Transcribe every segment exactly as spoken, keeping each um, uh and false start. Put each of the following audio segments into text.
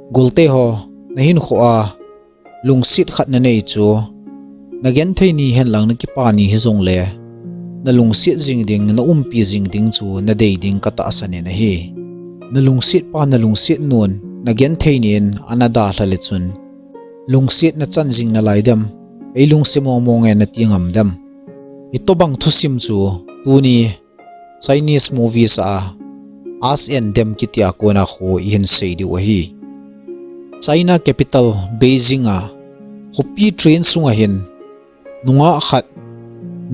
Golte ho, nahinkhoa lungset khat nanei chu, nagenthei ni henlang nakipa ni hijongle, nalungset jing ding, naumpi jing ding chu nadei ding katahsan in ahi. Nalungset pa, nalungset nun, nagenthei ni in ana dalha le chun, lungsetna chan jing nalai dem, eilungset mongmong e nati ngam dem. Hitobang thusim chu tuni Chinese movies a Us and Them kitia kona khu ihin sei diu ahi. China capital Beijing a khopi train sunga hin nungah khat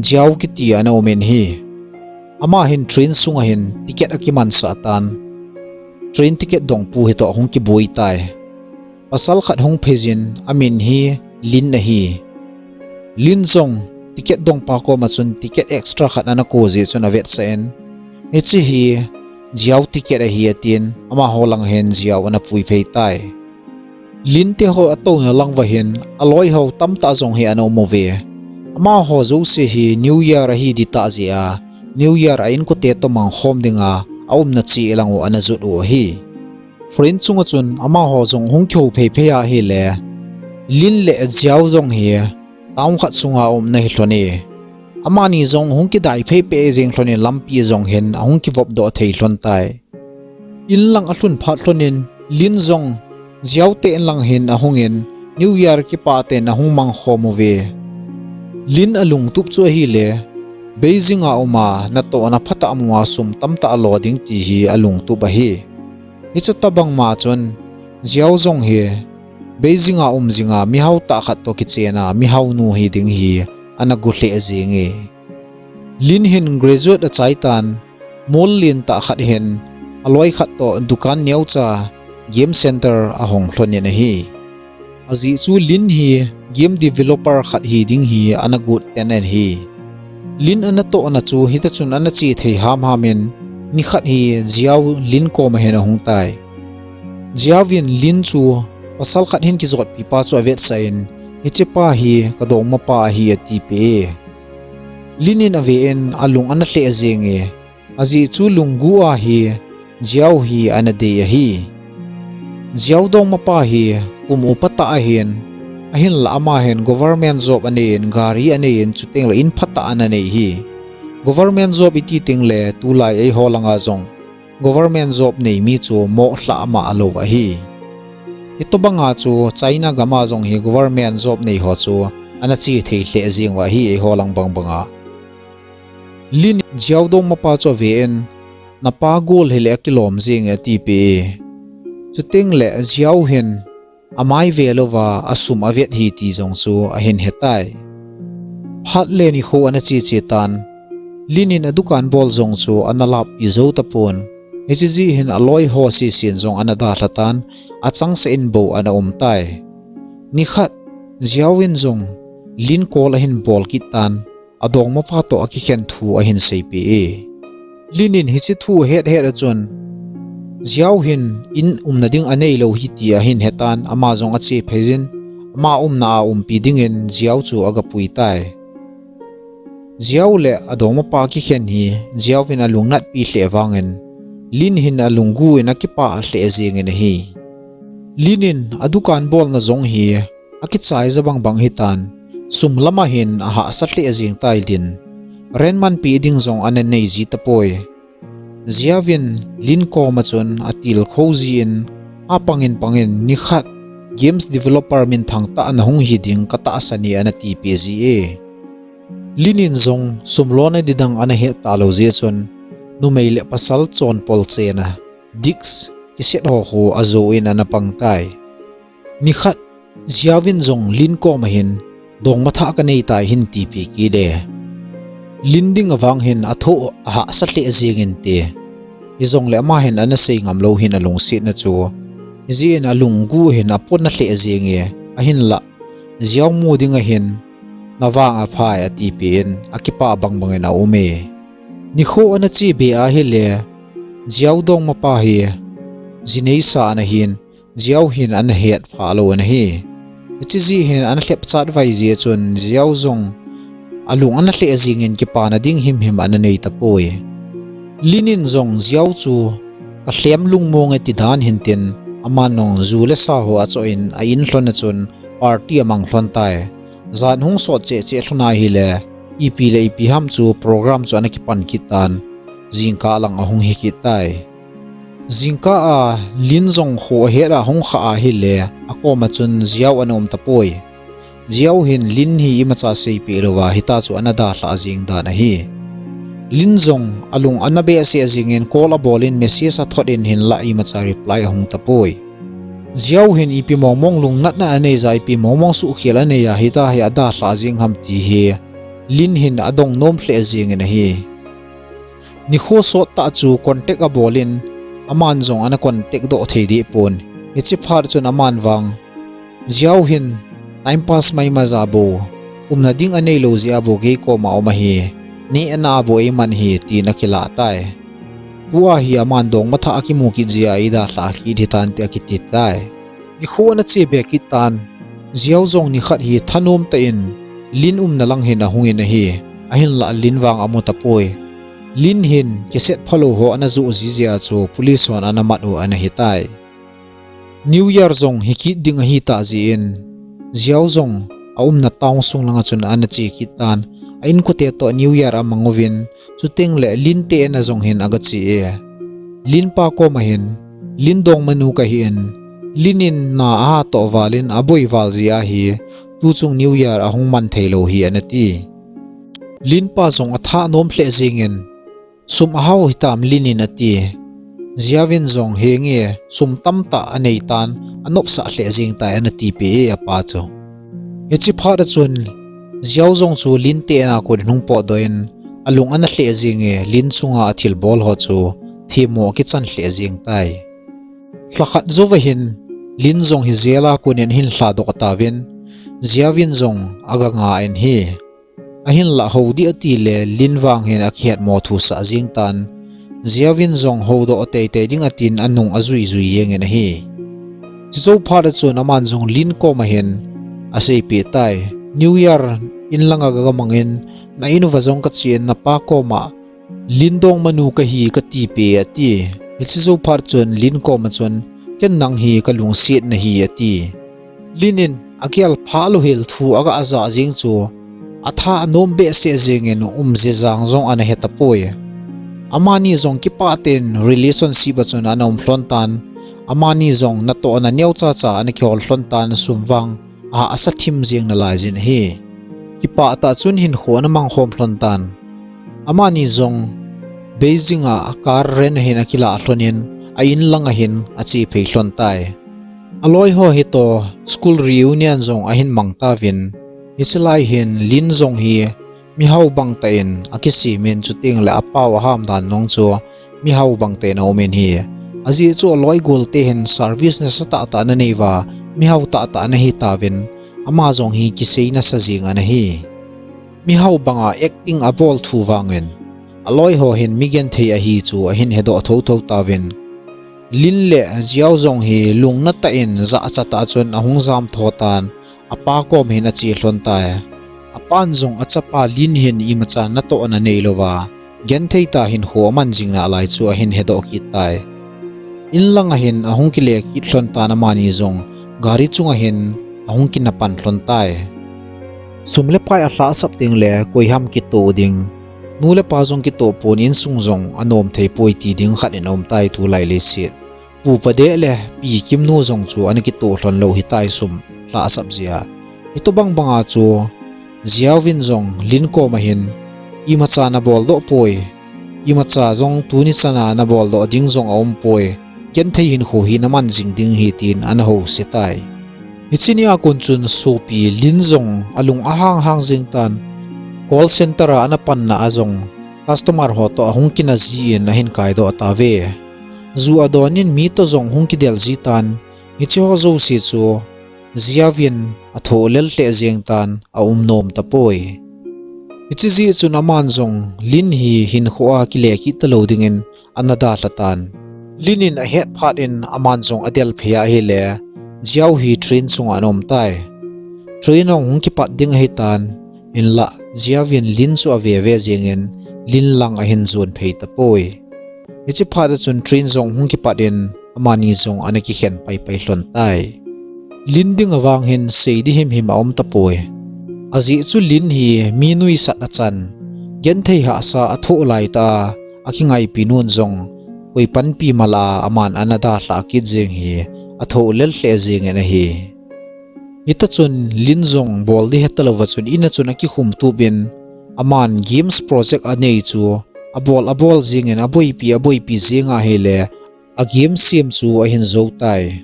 Jiao kiti ana um in ahi. Ama hin train sunga hin ticket akimansah tan, train ticket dongpu hitoh ahung kiboi tai. Pasal khat hung pheijin, amin hi Lin ahi. Lin jong ticket dongpa koma chun ticket extra khat ana ko jeh chun avetsah in, hiche hi Jiao ticket ahi atin, amaho lang hin Jiao ana pui phei tai. Lin te ho atouna lang uva hin aloi ho tamtah jong hi ana um uve. Amaho jouse hi New Year ahi ding tah jeh a, New Year a inkote toh mangkhom dinga aumna che lang u ana jot u ahi. Train chunga chun amaho jong hung kihou phei phei ahile, Lin le Jiao jong hi town khat sunga aum nahi lhon e. Amani jong hung kidai phei phei jeng lhon in lampi jong hin ahung kivop doh thei lhon tai. In lang alhun phat lhon in Lin jong Jiao te in lang hin ahung in New Year kipah tah in ahung mangkhom uve. Lin alungtup chu ahile, Beijing a uma natohna phatah mua sum tamtah alo ding ti hi alungtup ahi. Hichu tobang ma chun, Jiao jong hi Beijing a um jinga mihao tah khat toh kichen a mihao nu hi ding hi ana gu lheh jeng e. Lin hin graduate achai tan, mol lentah khat hin aloi khat toh dukan neocha game center ahong lhon in ahi. Ajeh chu Lin hi game developer khat hi ding hi ana gu ten in ahi. Lin anatohna chu hita chun ana che thei hamham in, nikhat hi Jiao Lin koma hin ahung tai. Jiao vin Lin chu pasal khat hin kijotpi pa chu avetsah in, hiche pa hi kadongma pa ahi atipeh e. Lin in ave in alung ana lheh jeng e, ajeh chu lunggu a hi Jiao hi ana dei ahi. Jiao dongma pa hi kum upa tah ahin, ahinlah ama hin government job anei in, gari anei in, chuteng le in phatah ana nei ahi. Government job iti teng le tulai eiho langa jong government job nei mi chu moh lhah mah lou ahi. Hitobanga chu China gam a jong hi government job nei ho chu ana che thei lheh jeng uva ahi eiho lang bang banga. Lin in Jiao dongma pa chu ave in, napa gol hile akilom jeng e atipeh e. Chuteng le Jiao hin amai ve louva asum avet ahi ti jong chu ahin hetai. Phat le nikho ana che che tan, Lin in adukan bol jong chu ana lappi jou tapon. Hiche jeh hin aloi ho sesen jong ana dalha tan, achangseh in bou ana um tai. Nikhat, Jiao in jong Lin call ahin bol kit tan, adongma pa toh akikhen thu ahin seipeh e. Lin in hiche thu ahet het a chun, Jiao hin in umna ding anei lou ahi ti ahin hetan, ama jong ache pheijin, ama umna a umpi dingin Jiao chu agapui tai. Jiao le adongma pa kikhen hi Jiao in alungnatpi lheh vangin, Lin hin alunggu in akipah lheh jeng in ahi. Lin in adukan bolna jong hi akichai ja bang bang hitan, sum lama hin ahahsa lheh jeng tai Lin. Rent manpeh ding jong ana nei ji tapoi. Jiao vin Lin koma chun atilkhou jin, apang in pang in nikhat games developer minthang tah nahung hi ding katahsan e ana tipeh ji e. Lin in jong sum lona ding dang ana het talou jeh chun, numei le pasal chonpol chena, dicks, kiset ho khu ajo in ana pang tai. Nikhat, Jiao vin jong Lin koma hin, dongma thah kanei tai hin tipeh kit e. Lin ding avang hin athoh ahahsa lheh jeng inte. Hijongle ama hin ana sei ngam lou hin alungsetna chu, hijeh in alunggu hin apona lheh jeng e, ahinlah Jiao mu ding ahin, navang aphai atipeh in, akipah bang bang in aum e. Nikho ana che be ahile, Jiao dongma pa hi, ji neisa ana hin, Jiao hin ana hetphah lou ana hi. Hiche jeh hin ana lhep chatvai jeh chun Jiao jong alung ana lheh jeng in kipana ding himhim ana nei tapoi. Lin in jong Jiao chu kalhem lungmong e ti dan hintin, aman jong ju le sa ho achoh in a in lhon a chun party amang lhon tai. Jan hung sot cheh cheh lhon ahile, ipi le ipi ham chu program chu ana kipan kit tan, jingkah lang ahung hi kit tai. Jingkah a Lin jong kho ahet a hung kha ahile, akom a chun Jiao ana um tapoi. Jiao hin Lin hi imacha seipeh louva, hita chu ana dalhah jing dan ahi. Lin jong alung ana behseh jingin call abol in message athot in hinlah imacha reply ahung tapoi. Jiao hin ipi mongmong lungnatna anei ja, ipi mongmong suhkhel anei a hita hi adalhah jing ham ti hi Lin hin adong nom lheh jingin ahi. Nikho sot tah chu contact abol in, aman jong ana contact doh thei deh pon. Hiche phat chun aman vang, Jiao hin time pass maima ja bou, umna ding anei lou jeh a bou kei koma um ahi, neh ana bou eiman hi, tin akilah tai. Tua hi aman dongma thah akimu kit jeh a eidalhah kit hitan ti akiti tai. Nikho ana che be kit tan, Jiao jong nikhat hi thanom tah in Lin umna lang hin ahung in ahi, ahinlah Lin vang amu tapoi. Lin hin cassette phalou ho ana joh ji jeh a chu police hon ana mat u ana hitai. New Year jong hi kit ding ahi tah jeh in, Jiao jong aumna town sung langa chun ana che kit tan, a inkote toh New Year amang uvin, chuteng le Lin te in a jong hin aga che e. Lin pa koma hin, Lin dongmanu kahin, Lin in na aha toh val in aboi val jeh ahi, tuchung New Year ahung man thei lou hi ana ti. Lin pa jong athanom lheh jingin, sum ahao hitam Lin in ati. Jiao vin jong henge sum tamtah anei tan, anopsah lheh jing tai ana tipeh e apa chu. Hiche phat a chun, Jiao jong chu Lin te in a kon in hung potdoh in, alung ana lheh jing e, Lin chunga athilbol ho chu themmo akichan lheh jing tai. Lhakhat jouva hin, Lin jong hi jail a kon in ahin lhadoh tauvin, Jiao vin jong aga nga in ahi. Ahinlah hou dih ati le Lin vang hin akihetmo thusah jing tan. Jiao vin jong houdoh teitei ding atin anung ajui jui jeng in ahi. Chujou phat a chun aman jong Lin koma hin aseipeh tai. New Year in langa kaga mang in, na in uva jong kache in napa koma Lin dongmanu kahi katipeh e ati. Hiche jou phat chun Lin koma chun, ken nang hi kalungset nahi ati. Lin in agel phah louhel thu aga ajah jing chu, athanom behseh jingin um jejang jong ana he tapoi. Amani jong kipah tah in relationship a chun ana um lhon tan, amani jong natohna neocha cha ana kihol lhon tan, sum vang a asa thim jing nalai jin ahi. Kipah tah chun hinkho ana mangkhom lhon tan. Amani jong Beijing a car rent ahin akilah lhon in, a in langa hin ache phei lhon tai. Aloi ho hitoh school reunion jong ahin mang tauvin, hiche lai hin Lin jong hi mihao bang tah in akisem in, chuteng le apao aham dan jong chu mihao bang tah in aum in ahi. Ajeh chu aloi golte hin service nasatah tah ana nei uva, mihao tahtah ana hi tauvin, ama jong hi kisei nasa jing ana hi. Mihao banga acting abol thu vangin, aloi ho hin mi genthei ahi chu ahin hedoh thotho tauvin. Lin le Jiao jong hi lungna tah in jahcha tah chun ahung jamtho tan, apa kom hin ache lhon tai. Apan jong achapa Lin hin imacha natohna neilouva, genthei tah hinkho aman jing nalai chu ahin hedoh kit tai. In langa hin ahung kile kit lhon tan, amani jong gari chunga hin ahung kina pan lhon tai. Sum le pai alhahsap teng le koiham kitoh ding, nu le pa jong kitoh pon, insung jong anom thei poi ti ding khat in aum tai tulai leiset. Pu pa deh le pi kimnu jong chu ana kitoh lhon lou hitai sum lhahsap jeh a. Hitobang banga chu Jiao vin jong Lin koma hin, imacha nabol doh poi, imacha jong tuni chana nabol doh ding jong aum poi, genthei hinkho hi naman jing ding ahi tin ana houset tai. Hiche nia kon chun sopi Lin jong alung ahang hang jing tan, call center a ana panna a jong customer ho toh ahung kina ji in ahin kaidoh tauve. Ju adon in mi toh jong hung kidel ji tan, hiche ho jouse chu Jiao vin athoh lel lheh jeng tan, aum nom tapoi. Hiche jeh chun aman jong Lin hi hinkho a kile kit talou dingin ana dalha tan. Lin in ahet phat in aman jong adel phei ahile, Jiao hi train chunga ana um tai. Train ahung kipat ding ahitan, hinlah Jiao vin Lin chu ave ve jengin Lin lang ahin jon phei tapoi. Hiche phat a chun train jong hung kipat in, amani jong ana kikhen paipai lhon tai. Lin ding avang hin sei ding himhim aum tapoi. Ajeh chu Lin hi mi nuisat achan, genthei hahsa athoh laitah a, akingaipi nun jong koi panpi mala aman ana dalhah kit jeng hi athoh lel lheh jengin ahi. Hita chun Lin jong bol ding heta louva chun ina chun akikhum tup in, aman games project anei chu abol abol jengin aboipi aboipi jeng ahile, a game sem chu ahin jou tai.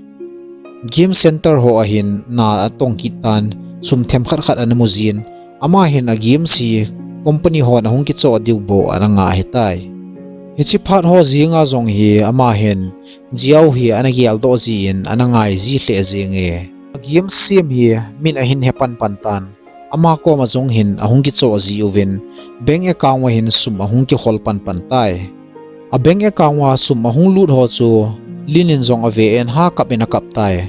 Game center ho ahin na atong kit tan, sum themkhat khat ana mu jin, ama hin a games hi company hon ahung kichoh diu bou ana ngah ahitai. Hiche phat ho jenga jong hi ama hin Jiao hi ana geldoh jin ana ngai ji lheh jenge. A game sem hi min ahin he panpan tan, ama koma jong hin ahung kichoh ji uvin, bank account a hin sum ahung kihol panpan tai. A bank account a sum ahung lut ho chu Lin in jong ave in ha kap in akap tai.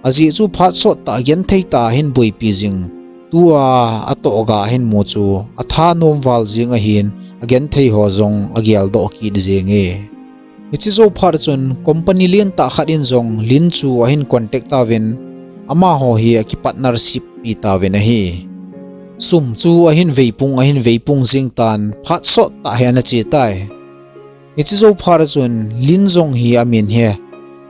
Ajeh chu phat sot tah genthei tah a hin boipi jing, tua atoh ga ahin mu chu atha nom val jeng ahin, agenthei ho jong ageldoh kit jenge. Hiche jou phat chun company lentah khat in jong Lin chu ahin contact tauvin, amaho hi aki partnership pi tauvin ahi. Sum chu ahin veipung ahin veipung jing tan, phat sot tah hi ana che tai. Hiche jou phat chun Lin jong hi amin hi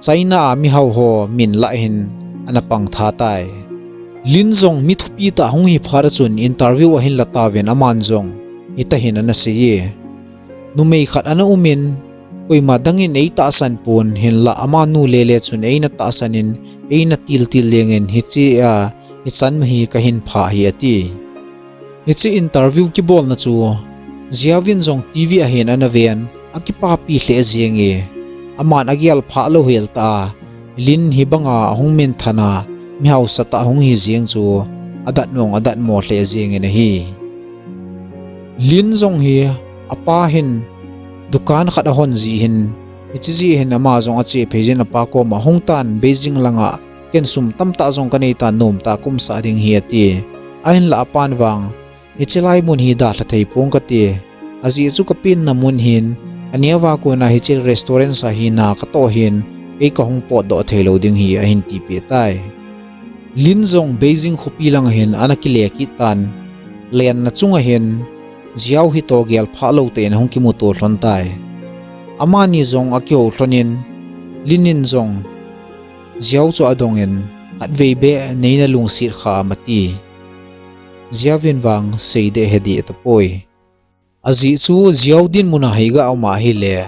China a mihao ho min lah hin ana pang tha tai. Lin jong mi thupi tah hung hi phat chun interview ahin la tauvin, aman jong hita hin ana seiye. Numei khat ana umin, koima dangin eitahsan pon, hinlah amanu lele chun eina tahsan in, eina tiltil jengin, hiche a hichan hi kahin phah hi ati. Hiche interview kibolna chu Jiao vin jong TV ahin ana ven, akipapi lheh jenge. Aman agel phah lou hel tah a, Lin hibanga ahung minthang a, mi hausa tah hung hi jeng chu adat mong adat mo lheh jengin ahi. Lin jong hi apa hin dukan khat ahon ji hin, hiche ji hin ama jong ache phei jin, apa koma hung tan, Beijing langa ken sum tamtah jong kanei tan, nomtah a kumsah ding hi ati. Ahinlah apan vang, hiche lai mun hi dalha thei pong kati. Ajeh chu kapenna mun hin, aneo a kona hiche restaurant sa hi na katoh hin, kei kahung potdoh thei lou ding hi ahin tipeh tai. Lin jong Beijing khopi lang hin ana kile kit tan, lenna chunga hin Jiao hi toh gel phah lou tah in ahung kimuto lhon tai. Amani jong akihou lhon in, Lin in jong Jiao chu adong in, khatvei beh neina lungset kha am ati. Jiao vin vang sei deh he deh tapoi. Ajeh chu Jiao dinmun a hi ga um ahile,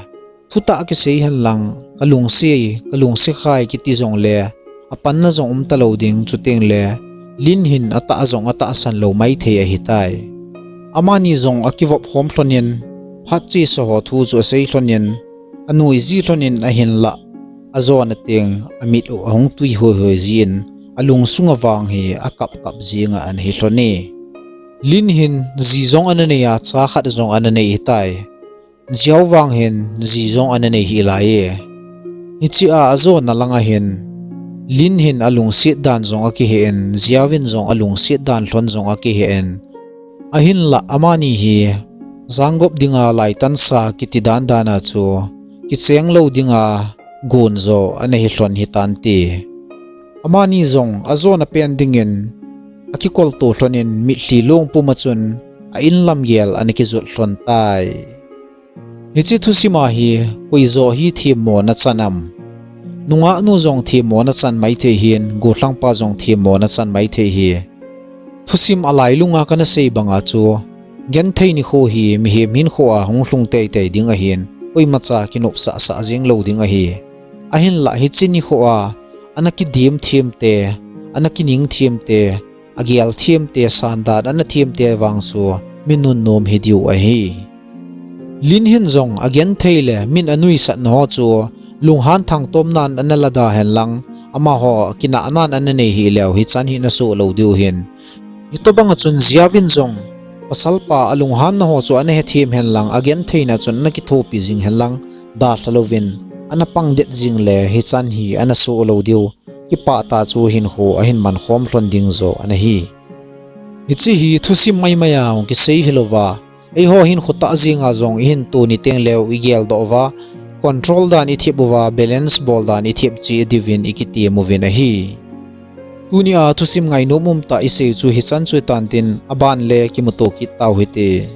thutah kisei hen lang, kalungset, kalungset khai kiti jongle, apanna jong um talou ding, chuteng le Lin hin atah jong atahsan lou maithei ahitai. Amani jong akivop khom lhon in, phat chesa ho thu chu asei lhon in, anui ji lhon in, ahinlah ajona teng amit u ahung tui hoi hoi jin, alungsunga vang hi akap kap jinga ana hi lhon e. Lin hin ji jong ana nei a, cha khat jong ana nei hitai. Jiao vang hin ji jong ana nei hi lai e. Hiche a ajona langa hin Lin hin alungset dan jong akihe in, Jiao vin jong alungset dan lhon jong akihe in. Ahinlah amani hi janggop dinga laitansa kiti dan dan a chu kicheng lou dinga gon jo ana hi lhon hitante. Amani jong ajona pen dingin akikolto lhon in, mitlhi long puma chun a inlam gel ana kijot lhon tai. Hiche thusim a hi koi jo hi themmona chan am? Nungah nu jong themmona chan maithei hin, gollhangpa jong themmona chan maithei hi. Thusim alailunga kana sei banga chu, genthei nikho hi mihem hinkho a hung lhung teitei ding ahin, koimacha kinopsah sah jeng lou ding ahi. Ahinlah hiche nikho a ana kidem them te, ana kining them te, agel them te, sandan ana them te vang chu mi nunnom hi diu ahi. Lin hin jong agenthei le min anuisatna ho chu lunghan thangtomnan ana lada hen lang, amaho kinahnan ana nei hih leu hichan hi ana soh lou diu hin. Hitobanga chun Jiao vin jong pasalpa alunghanna ho chu ana hethem hen lang, agentheina chun ana kithopi jing hen lang, dalha louvin ana pangdet jing le hichan hi ana soh lou diu, kipah tah chu hinkho ahin man khom lhon ding jo ana hi. Hiche hi thusim maimai a hung kisei hilouva, eiho hinkho tah jenga jong ihin tuni teng leu igeldoh uva, control dan i thep uva balance bol dan i thep cheh diuvin i kitem uvin ahi. Tunia thusim ngainom umtah i sei chu hichan chu hitan tin, aban le kimuto kit tau hite.